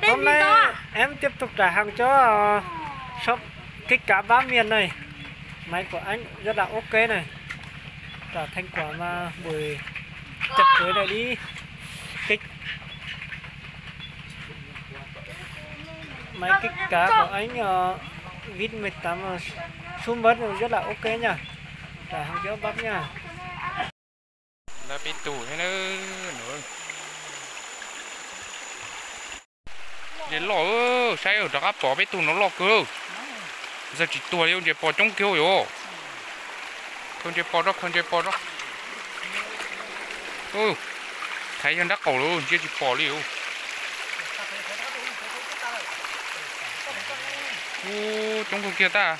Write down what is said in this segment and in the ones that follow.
Hôm nay em tiếp tục trả hàng cho shop Kích Cá Bá Miền này. Máy của anh rất là ok này. Trả thành quả mà buổi tiệc cưới này đi. Kích Máy kích cá của anh uh, vít mười tám uh, súng bớt rất là ok nha. Trả hàng cho bác nha. Peb tug thiab na. Ntses loj, saib rov qab pom peb tug no loj kawg. Zag tsis tuag li, ntses pos coob kiag yom. Khaws ntses pos rau, khaws ntses pos rau. Thaiv yog nrab qaum lawm, ntsia tsis pom li. Coob kawg kiag tag.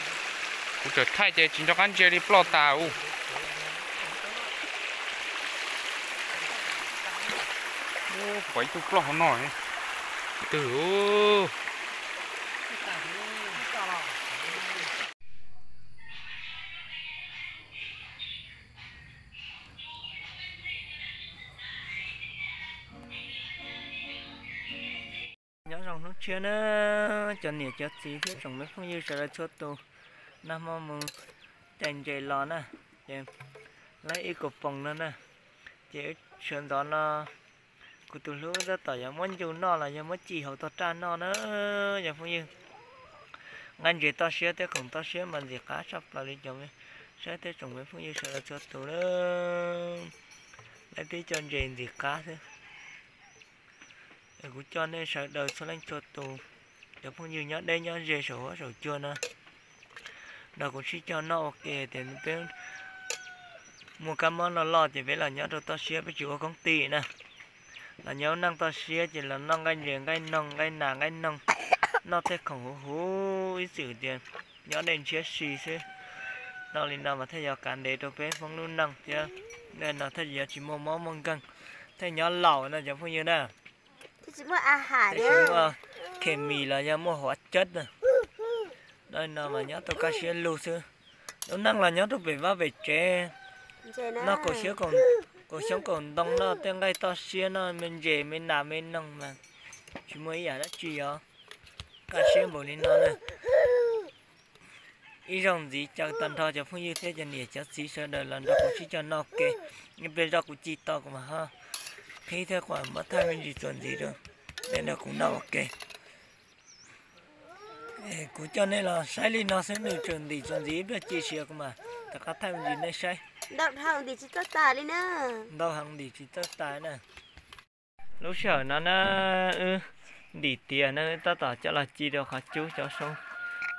Kuv txawm thaij ces tsis nco qab ntsia li, ploj tas u. Pom ib tug ploj hauv no. Twg? Nyob zoo hnub tshiab na, cov niam cov txiv thiab tsoom me phooj ywg sawv daws txhua tus, nag hmo mus cais ntses los na, ces laib ib kaus poom no na, ces sawv ntxov no kuv tus hlub tab tom yuav muab ncu noj los yog muab ci hauv tog raj noj na, cov phooj ywg. Nqaij ntses toj siab thiab khoom toj siab mas ntxim qab tshaj plaws li cov me, saib thiab tsoom me phooj ywg sawv daws txhua tus na. Laib tib co ntses ntxim qab xwb. Kuv coj nej sawv daws txhua leej txhua tus, cov phooj ywg nyob deb nyob ze saum huab saum cua no, nrog kuv sib cog noj ua ke tias peb muaj kab mob loj loj ces peb los nyob rau toj siab, peb tsis ua koob tij na. Los nyob neej toj siab ces los noj nqaij ntses nqaij noog nqaij nas nqaij noog, noj tej khoom huv huv ib txwm tias nyob dej ntshiab si xwb. Noj li no mas thiaj yuav kav ntev rau peb Hmoob lub neej thiab, no thiaj yuav tsis muaj mob muaj nkeeg, thiaj nyob laus no cov phooj ywg na. Tsis muaj khes mis los yog muaj huav tsawb na. Noj li no mas nyob tau kaj siab lug xwb. Lub neej los nyob rau pem vaj pem tsev, noj kaum xyoob kaum ntoo, noj tej nqaij toj siab, noj me ntses me nas me noog mas tsis muaj ib yam dab tsi os. Kaj siab npaum li no na. Ib zaug ntxiv caw tag nrho cov phooj ywg thiab cov niam cov txiv sawv daws los nrog kuv sib cog noj ua ke. Ib pliag zoj kuv ci tau kuv mam ho qhib thiab kuv mam muab thaij me ntsis txuas ntxiv rau nej nrog kuv noj ua ke. Kuv coj nej los saib li no xwb nws tseem ntim txuas ntxiv, ib pliag ci siav kuv mam rov qab thaij me ntsis nej saib. Ntau heev ntim tsis txawj tas li na. Ntau heev ntim tsis txawj tas na. Lub sij hawm no na, wb ntim tiav na, tab tom coj los ci rau qhov cub cov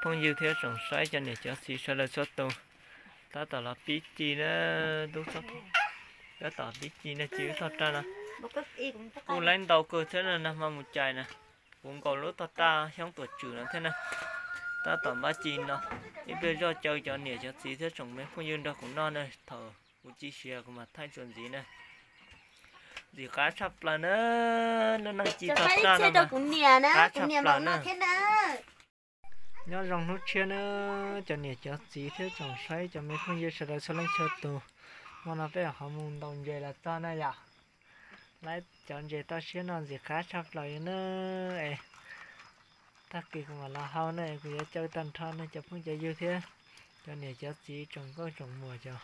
phooj ywg thiab tsoom saib cov niam cov txiv sawv daws txhua tus. Tab tom los pib ci na, tub txhob, tab tom pib ci na, ci wb tog raj no. Kuj laib ntau kawg thiab na, nag hmo mus cais na, puv nkaus lub tog raj xyoob tuam tswm no thiab na. Tab tom npab ci no, ib pliag zoj caw cov niam cov txiv thiab tsoom me phooj ywg nrog kuv noj na, thaum kuv ci siav kuv mam thaij txuas ntxiv na. Ntxim qab tshaj plaws na, lub neej ci tog raj no mas qab tshaj plaws na. Nyob zoo hnub tshiab na, cov niam cov txiv thiab tsoom saib cov me phooj ywg sawv daws txhua leej txhua tus. Hmo no peb ho mus ntaus ntses los txog na yom. Laib cov ntses toj siab no ntxim qab tshaj plaws li na. Es tag kis kuv mam los hau na, kuv yuav caw tag nrho nej cov phooj cov ywg thiab cov niam cov txiv tsoom nkauj tsoom muam cov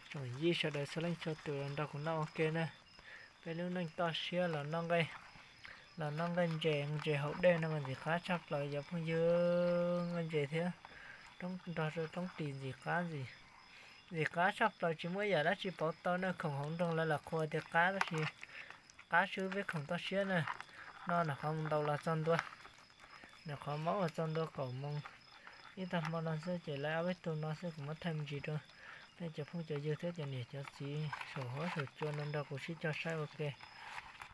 tsoom yij sawv daws txhua leej txhua tus los nrog kuv noj ua ke na. Peb lub neej toj siab los noj nqaij, los noj nqaij ntses, ntses haus dej no mas ntxim qab tshaj plaws cov phooj ywg, nqaij ntses thiab roob, nrog rau roob ris ntxim qab ntxim, ntxim qab tshaj plaws tsis muaj yam dab tsi pauv tau na. Khoom hauv nroog lawv lam qhuas tias qab tab sis qab swb peb khoom toj siab na. No nyuam qhuav mus ntaus los txog ntua, nyuam qhuav maub los txog ntua kaum moos ib tag hmo no xwb ces lawv ob peb tug no xwb kuv muab thaij me ntsis rau nej cov phooj cov ywg thiab cov niam cov txiv saum huab saum cua no nrog kuv sib cog saib ua ke.